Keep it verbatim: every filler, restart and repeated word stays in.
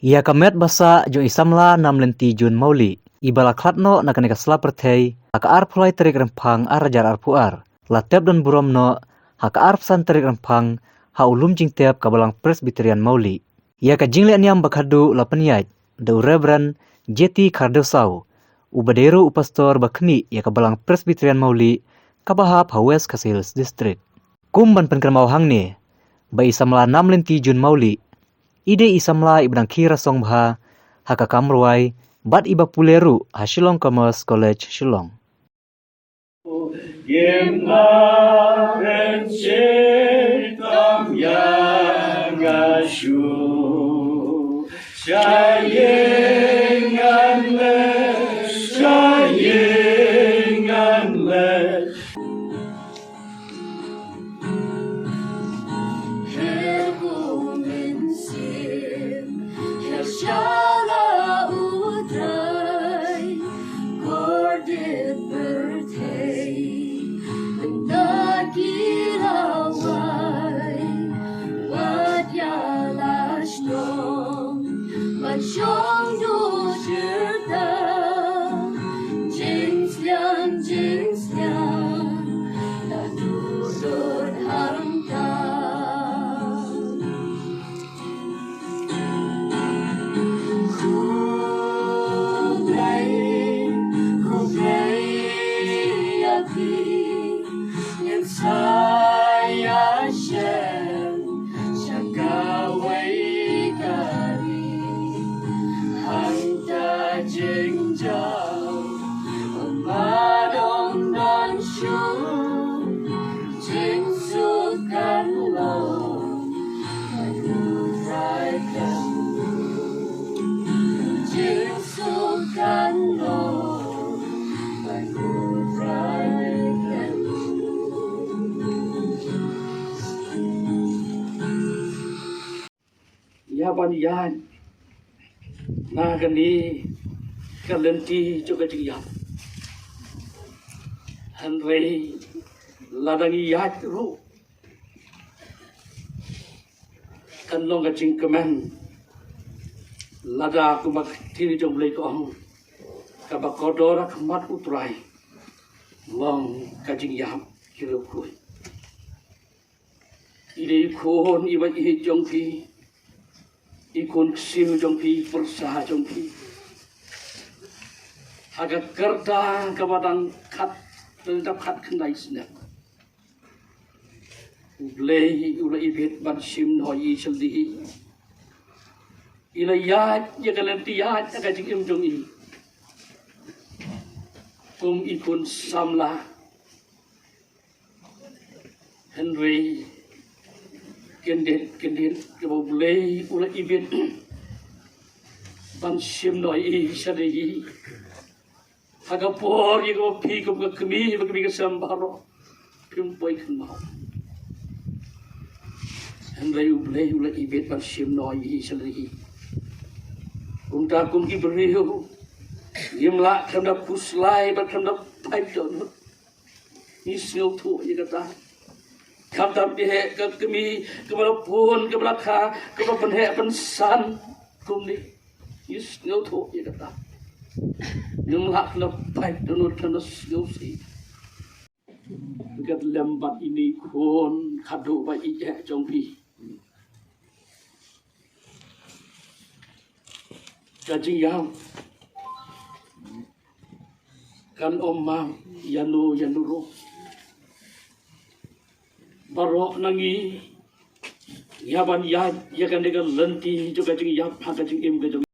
Ïa ka met ba sah jong i samla Namlynti June Mawlieh, iba la khlad noh na kane ka sla pyrthei ha ka arphew lai tarik Rymphang ar hajar arphew ar, la tep don burom noh ha ka arphew san tarik Rymphang ha u lum jingtep ka Balang Presbyterian Mawlieh. Ïa ka jingleh niam ba khadduh la pynïaid da u Reverend J T Khardew Saw, uba dei ruh u pastor ba khmih ïa ka Balang Presbyterian Mawlieh kaba hap ha West Khasi Hills District. Kum ban pynkynmaw hangne ba i samla Namlynti June Mawlieh i dei i samla iba dang khie rasong bha ha ka kam rwai bad iba pule ruh ha Shillong Commerce College, Shillong. Her bun mynsiem, her shala U Trai, kordit pyrthei, mynta ki la wai, wat ïa la shnong, ban shong duh shirta, jingsliang, jingsliang, la duh lut hangta. Khublei, khublei ïa phi, ngin sa ïashem sha kawei ka ri. Hangta jingjaw, ma dong dang shu, jingsuk kan long, bad U Trai kan lut. Jingsuk kan long, bad U Trai kan lut. Ïa ban ïaid na kane ka lynti jong ka jingïap. Hynrei lada ngi ïaid ruh, kan long ka jingkmen lada kumba ka ktien jong U Blei ka ong, kaba kordor ha khmat U Trai long ka jingïap ki riewkhuid. I dei i khun iba ïeit jong phi, i khun ksiew jong phi, pyrsa jong phi. Ha ka rta kaba dang khat, dang dap khatkhyndai snem, U Blei u la ibit ban shim noh ïa i sha lade hi. I la ïaid ïa ka lynti ïaid ha ka jingim jong i kum i khun samla. Hynrei kyndit, kyndit kaba U Blei u la ibit ban shim noh ïa i sha lade hi. Ha ka por ïa kaba phi kum ka kmie bad ka kmie ka sem baroh phim poi kynmaw. Hynrei U Blei u la ibit ban shim noh ïa i sha lade hi. Kumta kum ki briew ngim lah khlem da khuslai bad khlem da pait dohnud. Ngi sngewthuh ïa kata. Khamtam phi heh ka kmie kaba la pun, kaba la kha, kaba pynheh pynsan kumne. Ngi sngewthuh ïa kata. Ngim lah khlem da pait dohnud, khlem da sngewsih. Phi kat lem bad ine i khun khadduh ba ïeit jong phi. Ka jingïap kan ym map ïano ïano ruh. Baroh na ngi ngi hap ban ïaid ïa kane ka lynti jong ka jingïap ha ka jingim ka jong